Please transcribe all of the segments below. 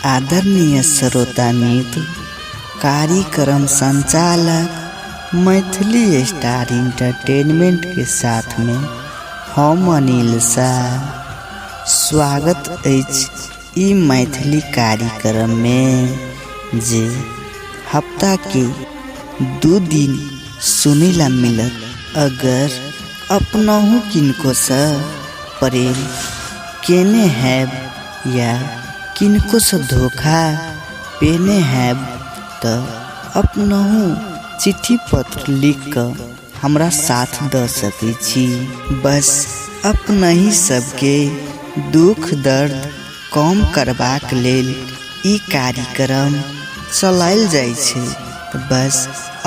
आदरणीय श्रोता मित्र, कार्यक्रम संचालक मैथिली स्टार इंटरटेनमेंट के साथ में हम अनिल शाह स्वागत अछि ई मैथिली कार्यक्रम में जे हफ्ता के 2 दिन सुनेला मिलत। अगर अपनहु किनको से प्रेम केने हैब या किनको से धोखा पेने हैब त अपनहु चिट्ठी पत्र लिख क हमरा साथ द सकै छी। बस अपनहि सबके दुख दर्द कम करबाक लेल ई कार्यक्रम चलायल जाइ छै। बस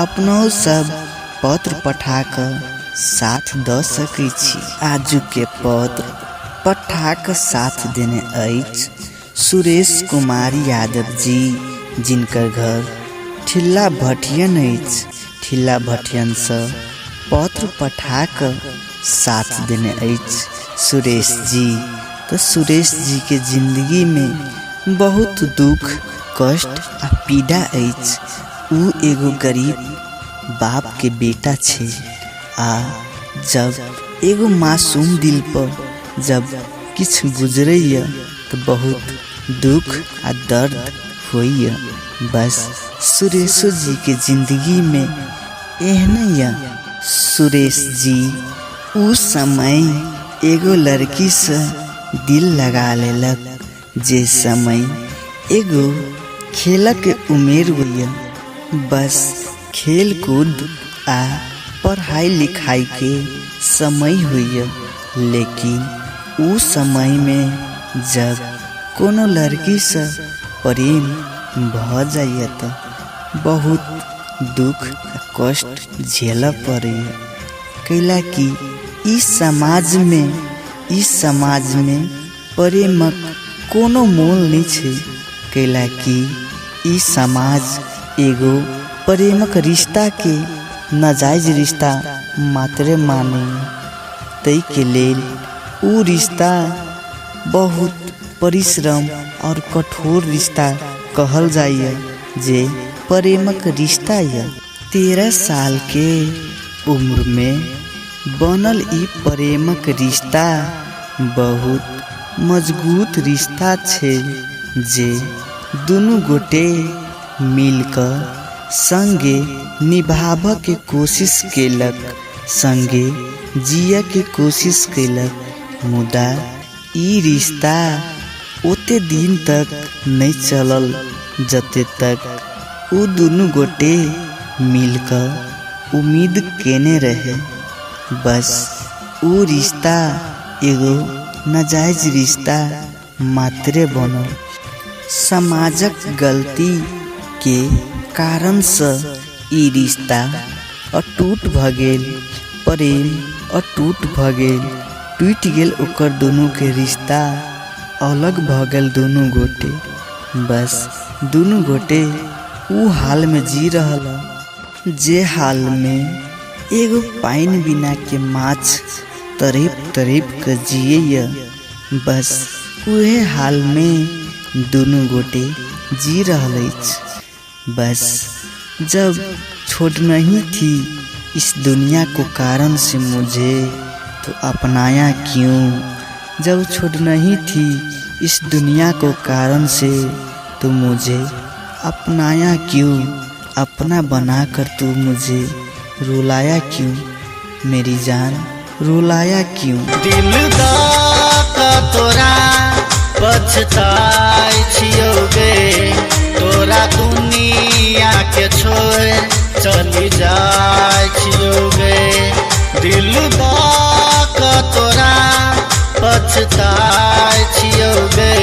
अपनहु सब पत्र पठा क साथ द सकै छी। आजुक के पत्र पठा क साथ देने अछि सुरेश कुमार यादव जी, जिनकर घर ठिल्ला भटियन अछि। ठिल्ला भटियनसँ पत्र पठा कऽ साथ देने अछि सुरेश जी। तऽ सुरेश जीके जिन्दगीमे बहुत दुख कष्ट आ पीड़ा अछि। ओ एगो गरीब बापके बेटा छै आ जब एगो मासूम दिल पर जब किछु गुजरैए तऽ बहुत दुख आ दर्द होइए। बस सुरेशो जीके जिन्दगीमे एहने यऽ। सुरेश जी उ समय एगो लड़कीसँ दिल लगा लेलक, जे समय एगो खेलक उमेर होइए। बस खेल कूद आ पढ़ाइ लिखाइके समय होइए, लेकिन उ समयमे जब कोनो लड़कीसँ प्रेम भऽ जाइए तऽ बहुत दुख आ कष्ट झेलऽ पड़ैए। कैला कि ई समाजमे प्रेमक कोनो मोल नहि छै। कैला कि ई समाज एगो प्रेमक रिश्ताके नाजायज रिश्ता मात्रे मानैए। ताहिके लेल ओ रिश्ता बहुत परिश्रम आओर कठोर रिश्ता कहल जाइए, जे प्रेमक रिश्ता यऽ। 13 सालके उम्रमे बनल ई प्रेमक रिश्ता बहुत मजबूत रिश्ता छै, जे दुनू गोटे मिल कऽ सङ्गे निभाबऽके कोशिश केलक, सङ्गे जियऽके कोशिश केलक, मुदा ई रिश्ता ओते दिन तक नहि चलल जते तक ओ दुनू गोटे मिल कऽ उम्मीद केने रहे। बस ओ रिश्ता एगो नाजायज रिश्ता मात्रे बनल। समाजक गलतीके कारणसँ ई रिश्ता अटूट भऽ गेल, प्रेम अटूट भऽ गेल, टूटि गेल ओकर दुनूके रिश्ता, अलग भऽ गेल दुनू गोटे। बस दुनू गोटे उ हालमे जी रहल जे हालमे एगो पानि बिनाके माछ तड़पि तड़पि कऽ जियैए। बस उहे हालमे दुनू गोटे जी रहल अछि। बस जब छोड़ना ही थी इस दुनिया को कारण से मुझे तो अपनाया क्यों, जब छोड़ना ही थी इस दुनिया को कारण से तो मुझे अपनाया क्यों, अपना बना कर तू मुझे रुलाया क्यों, मेरी जान रुलाया क्यों। दिल दऽ कऽ तोरा पछताइ छियौ गे, तोरा दुनिया के छोड़ि चलि जाइ छियौ गे। दिल दऽ कऽ तोरा पछताइ छियौ गे,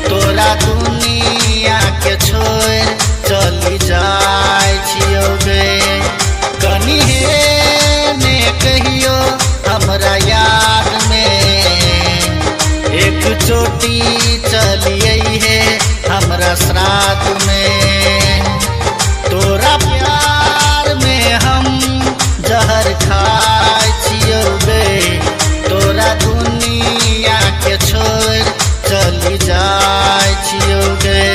तोरा दुनिया के छोड़ि चलि जाइ छियौ गे। कनी हे ने कहियो हमरा याद में एक चोटी चलिए हे हमरा श्राद्ध में। तोरा प्यार में हम जहर खाइ छियौ गे, तोरा दुनिया के छोड़ि चलि जाइ छियौ गे।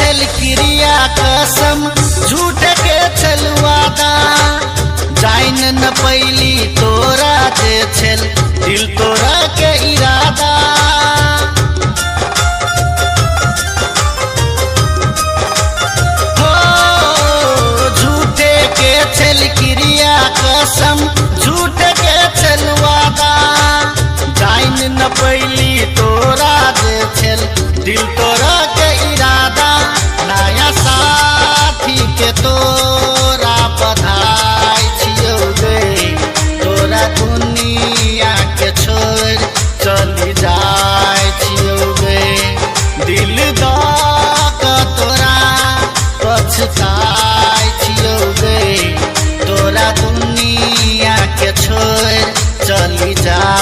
छल क्रिया कसम, झूठ के छल वादा। जाइन न पैली तोरा जे छल दिल तोरा के इरादा। हो झूठे के छल क्रिया कसम, झूठ के छल वादा। जाइन न पैली तोरा जे छल दिल तोरा के इरादा। नया साथी के तोरा बधाई छियौ गे, तोरा दुनिया के छोड़ चली जाय छियौ गे। दिल दऽ कऽ तोरा पछताय छियौ गे, तोरा दुनिया के छोड़ चली जाय।